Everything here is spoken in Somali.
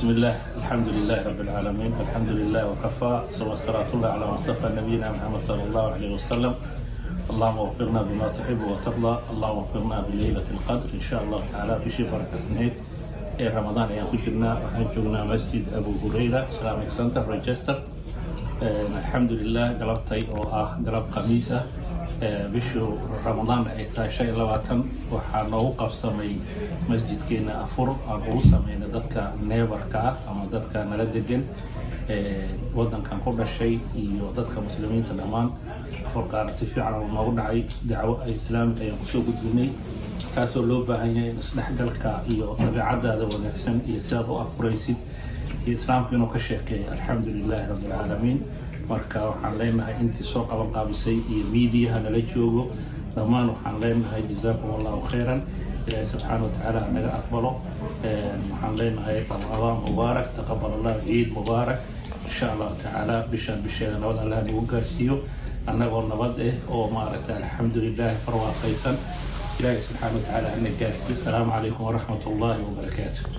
بسم الله، الحمد لله رب العالمين، الحمد لله وكفى، ثم الصلاة الله على مصطفى نبينا محمد صلى الله عليه وسلم. اللهم وفقنا بما تحب وترضى، اللهم وفقنا بليلة القدر إن شاء الله تعالى. Bishii barakaysnayd ee Ramadaan ayaan ku jirnaa. Waxaan joognaa Masjid Abu Hurayra Islamic Center, Rochester. Alxamdulilah, galabtay oo ah galab Khamiis ah, bishu Ramadaan ay tahay 25, waxaa noogu qabsamay masjidkeena afur aan ugu sameynay dadka neighborka ah ama dadka nala degan, wadankan ku dhashay iyo dadka Muslimiinta dhammaan. Afurkaana si fiican oo noogu dhacay. Dacwo Islaamik ayaan kusoo gudbinay, taasoo loo baahan yahay in isdhexgalka iyo dabeecadaada wanaagsan iyo sidaad u afuraysid iyo Islaamku inuu ka sheekeeyo. Alxamdu lilahi rabbi alcaalamiin. Marka waxaan leenahay intii soo qaban qaabisay iyo miidiyaha nala joogo dhammaan, waxaan leenahay jazaakum Allahu khayran. Ilaahay subxaana wa tacaala hanaga aqbalo. Waxaan leenahay Ramadaan mubaarak, taqabal Allah, ciid mubaarak. Insha Allahu tacaala bishaan bisheeda nabad Allah nagu gaarsiiyo, annagoo nabad eh oo maaragtay, alxamdulilahi, farwaaqaysan. Ilaahay subxaana wa tacaala hana gaarsiiyo. Asalaamu calaykum waraxmat ullahi wabarakaatu.